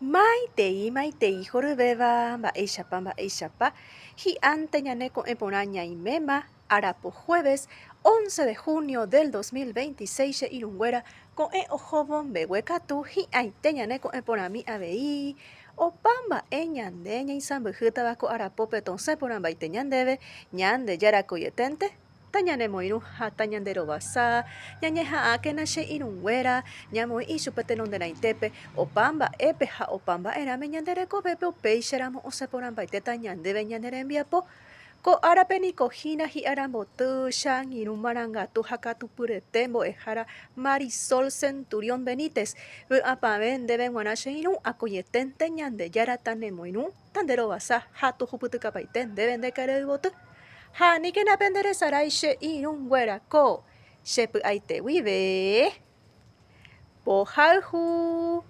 Maitei, maitei horyvéva, mba'éichapa, mba'éichapa, hi'ánte ñane ko'ẽ porã ñaiméma arapo jueves 11 de junio del 2026 che irũnguéra ko'ẽ ohóvo mbeguekatu hi'ãite ñane ko'ẽ porãmi avei opa mba'e ñande ñaisãmbyhýtava ko arapópe tosẽ porãmbaite ñandéve Ñandejára koieténte Tañanemoirũ ha tañanderovasa, ñañeha'ãkena che irũnguéra, ñamoĩ ichupe tenonderãitépe, opa mba'épe ha opa mba'erãme ñande rekovépe upéicharamo osẽ porãmbaitéta ñandéve ñane rembiapo. Ko árape niko hína hi'aramboty che angirũ marangatu ha katupyrete mbo'ehára Marisol Centurión Benítez, vy'apavẽ ndéve g̃uarã che irũ akoieténte Ñandejára tanemoirũ, tanderovasa ha tohupytykapaite ndéve nde kareyvoty. Ha aníkena penderesarái che irũ nguéra ko che py'aite guive. Pohayhu.